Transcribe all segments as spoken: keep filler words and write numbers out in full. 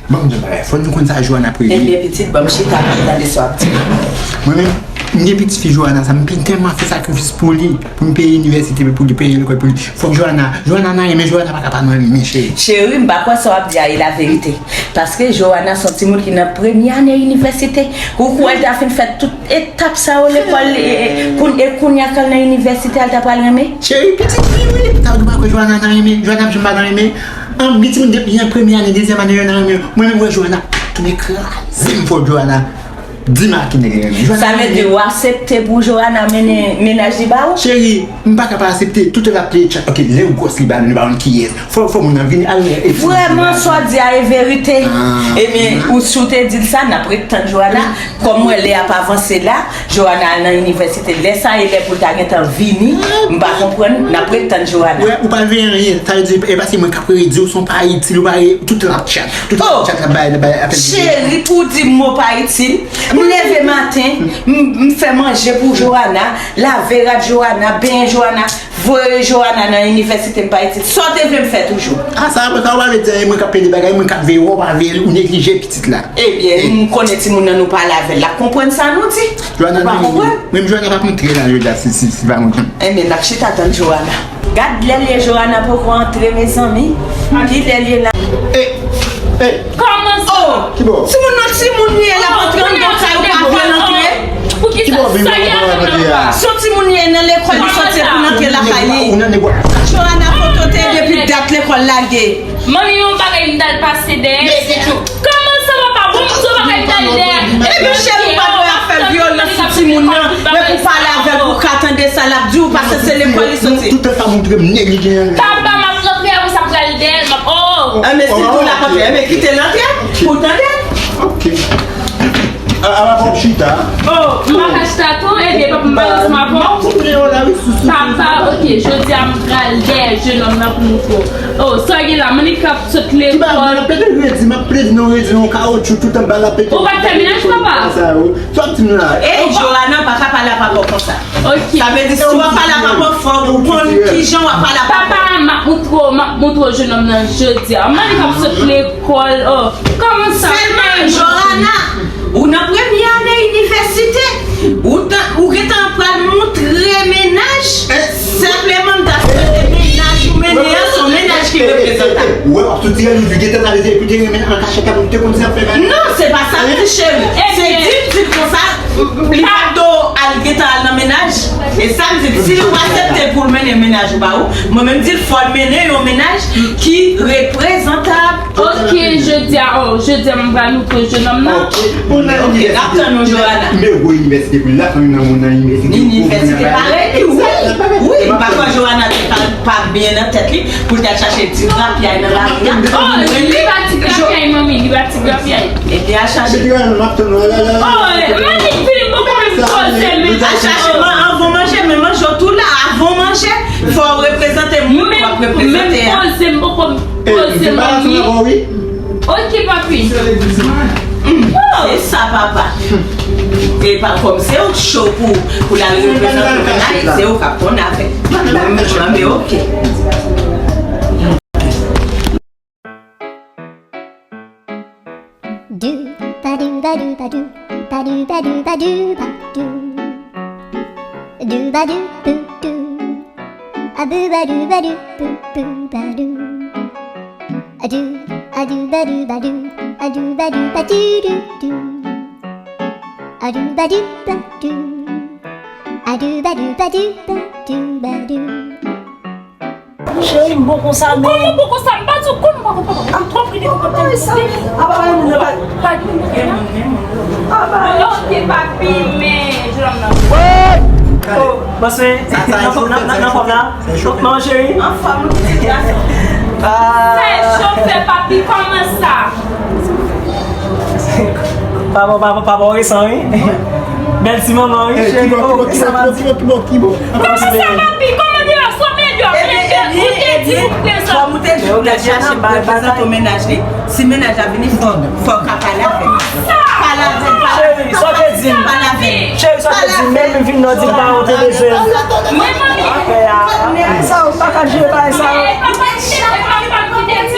Ban m di yon bagay, fò nou konn sa Johanna ap regle. Ebyen, pitit, ban m chita pou m tande sa w ap di. Mwen menm, m gen pitit fi Johanna sa, m pi tèlman fè sakrifis pou li, pou m peye inivèsite pou li, peye lekòl pou li. Fòk Johanna, Johanna nan renmen, Johanna pa ka pa nan renmen, cheri. Cheri, m pa kwè sa w ap di a e laverite. Paske Johanna se yon timoun ki nan premye ane inivèsite. Ou kwè l ta fin fè tout etap sa yo lekòl, e, e, koun-, e kounye a kan l nan inivèsite a, l ta pral renmen? Cheri, pitit fi, wi. Sa w di w pa kwè Johanna nan renmen? Johanna ap janm pa nan renmen? An, gen timoun depi nan premye ane, dezyèm ane, yo nan renmen yo. Mwen menm, wè Johanna, tounen kraze m fò Johanna. Di m a ki nèg renmen. Johanna sa vle di renmen. Ou aksepte pou Johanna mennen mennaj li ba ou? Cheri, m pa ka pa aksepte. Tout lè l ap peye chat. Ok, lè yo gwòs li ba nou, li pa konn kiyès. Fò, fò moun nan vini al. Vrèman, sa w di a e verite. Ah. Ebyen, ou, si w te di l sa, n ap ret tann Johanna. Kòm m wè lè ap avanse la, Johanna al nan inivèsite. Lè sa e lè pou l ta gentan vini, m pa konprann, n ap ret tann Johanna. Wè, ou pa veye anyen. Sa vle di, e paske mwen k ap redi w, se yon pa itil, ou pa re-, tout tan l ap chat. Tout tan l ap chat, l ap bay, l ap bay apèl videyo. Cheri, pou w di m mo pa itil, m leve maten, m, m fè manje pou Johanna, lave rad Johanna, benyen Johanna. Voye Johanna nan inivèsite m pa itil. Sa w te vle m fè toujou? A, sa, sa w pa vle di, e mwen k ap pede bagay, mwen k ap veye w, w pa veye l, ou neglije pitit la. Ebyen, e m konnen timoun nan nou pale avè l, l ap konprann sa nou di. Johanna, ou pa konprann? Menm Johanna p ap antre la jodi a si, si, si pa mwen konn. Ebyen, n ap chita tann Johanna. Gad lè l ye, Johanna poko antre, mezanmi. Ki lè l ye la? E, e, Kòman sa? Oh! Ki bò? Timoun nan timoun li ye, l ap antre anndan kay ou pa fè l antre. Poukisa? Ki bò vin sa y ap antre a? Se yon timoun li ye nan lekòl, li sòti pou l antre lakay li. Ou nan nèg Johanna kote w te ye depi dat lekòl lage? Manmi, yon bagay m t al pase dèyè. Kòman sa papa? Bon, sa bagay m t al dèyè. Epi cheri ou pa dwe ap fè vyolans sou timoun nan. Men pou pale avè l, pou ka tande sa l ap di w, paske se lekòl li sòti. Tout tan sa montre m neglije. Papa, m ap rantre apre sa pral dèyè l, m ap, oh! Enben, si l di w l ap antre, enben, kite l antre pou w tande. Ok. A, a, papa, w chita. Oh, m pa ka chita tou, ebyen, papa, m pa ansanm avè w. Papa, ok, jodi a m pral dèyè jenòm nan pou moutre w. Oh, sa gen la, Monica ap sot lekòl. Ki ba, m ap pete redi, m ap plede non redi, non kawotchou, tout anba la pete. Ou pa t fè mennaj, papa? Sa, wi. Sa w ap di m la? Ey, Johanna pa ka pale a papa w konsa. Ok. Sa vle di, si w ap pale a papa w, fò w konn kijan w ap pale a papa w. Papa, m ap moutre w, m ap moutre w jenòm nan jodi a. Manmi k ap sot lekòl, oh. Kòman sa? Sèlman, Johanna, ou nan premye ane inivèsite, ou ta, ou gentan pral moutre mennaj. Senpleman, m ta swete mennaj ou mennen an, se yon mennaj ki reprezantab. Ou wè, w ap soti an, nou di gentan nan leze, epi te renmen an kachèt, ap te konn sa fè bagay. Non, se pa sa m di, cheri. Se di m di l konsa, li pa t do al gentan al nan mennaj. E sa m di l, si li pa aksepte pou l mennen mennaj ou ba ou, mwen menm di l fò l mennen yon mennaj ki reprezantab. Ok, jodi a, oh, jodi a m pral moutre w jenòm nan. Ok, bon, nan inivèsite. N ap tann ou, Johanna. Men gwo inivèsite pou li la, fanmi nan moun nan inivèsite. Inivèsite parèy li, wi. Wi, m pa kwè Johanna te pa, pa byen nan tèt li pou l t al chache ti grapyay nan lari a. Oh, li pa ti grapyay, manmi, li pa ti grapyay. Ebyen, al chache. Ti grapyay, m ap tann ou, la, la, la. Oh, manmi, fini, m poko menm poze, men. Al chache, man, anvan w manje, men manje w tou la, avan w manje, fò w reprezante moun w ap reprezante a. Menm poze, m poko poze, manmi. Ok, papi. Se sa, papa. E pa kòm se ou k cho pou, pou l al reprezante mennaj, se ou k ap konn avè. Mwen, mwen, mwen, ok. Doo ba doo ba doo, ba doo ba doo ba doo ba doo. Doo ba doo boo doo. A boo ba doo ba doo boo boo ba doo. A doo, a doo ba doo ba doo, a doo ba doo ba doo doo doo. A doo ba doo ba doo. A doo ba doo ba doo ba doo ba doo. Cheri, m bon konsa, men. Kòman bon konsa? M pa di w konn m pa konn, papa. M twò pri de konpòtman. Apa pa gen moun nan pa. Pa gen moun, gen moun, gen moun. Apa. Ok, papi, men jenòm nan. Oh, panse, nan fòm la, nan fòm la. Manman cheri. Anfòm, pitit gason. Ah. Fè chofè, papi, kòman sa? Papa, papa, papa, w resan, wi. Bèl ti manman, wi, cheri. Kòman sa, papi? Kòman deyò? Sou mèt deyò, mèt deyò. Ou te di ou prezan. Kòm ou te di ou t ap chache pou reprezante w mennaj li. Si mennaj la vini, fò, fò w ka pale avè l. Pale avè l, pale avè l. Cheri, sa w te di m. Pale avè l. Cheri, sa w te di m, menm vin nan di m pa ou te bezwen. Mwen, manmi. Apre a. Sa ou pa ka jere bagay sa yo. E papa, e papa ki te di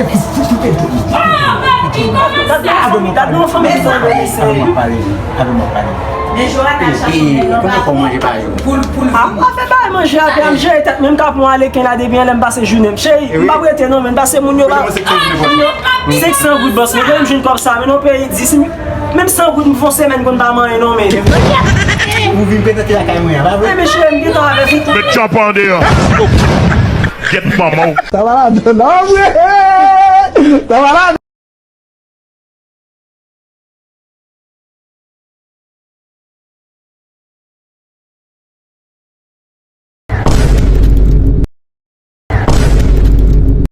Epi fout fout epi. Ah, papi, kòman sa? Gade yon fanmi, gade yon fanmi ki fè yon mesye. Avè m ap pale. Avè m ap pale. Men Johanna chache nèg anba. Kòman fè w manje pa jou? Poul, poul. A, m pa fè bagay manje avè m, jere tèt mwen, m ka pran aleken la depi anlè m pase jounen m. Cheri, m p ap rete non, men pase moun yo pa. Senk san goud, bòs, men m jwenn kòb sa, men nan peyi dis mil. Menm san goud m fè yon semèn konn pa manyen non, men. Ou vin prezante lakay mwen an, pa vre? Men cheri, m gentan avè fout. Met tchanpan deyò. Gyèt manman w. Sa malad, non, vre? Sa malad.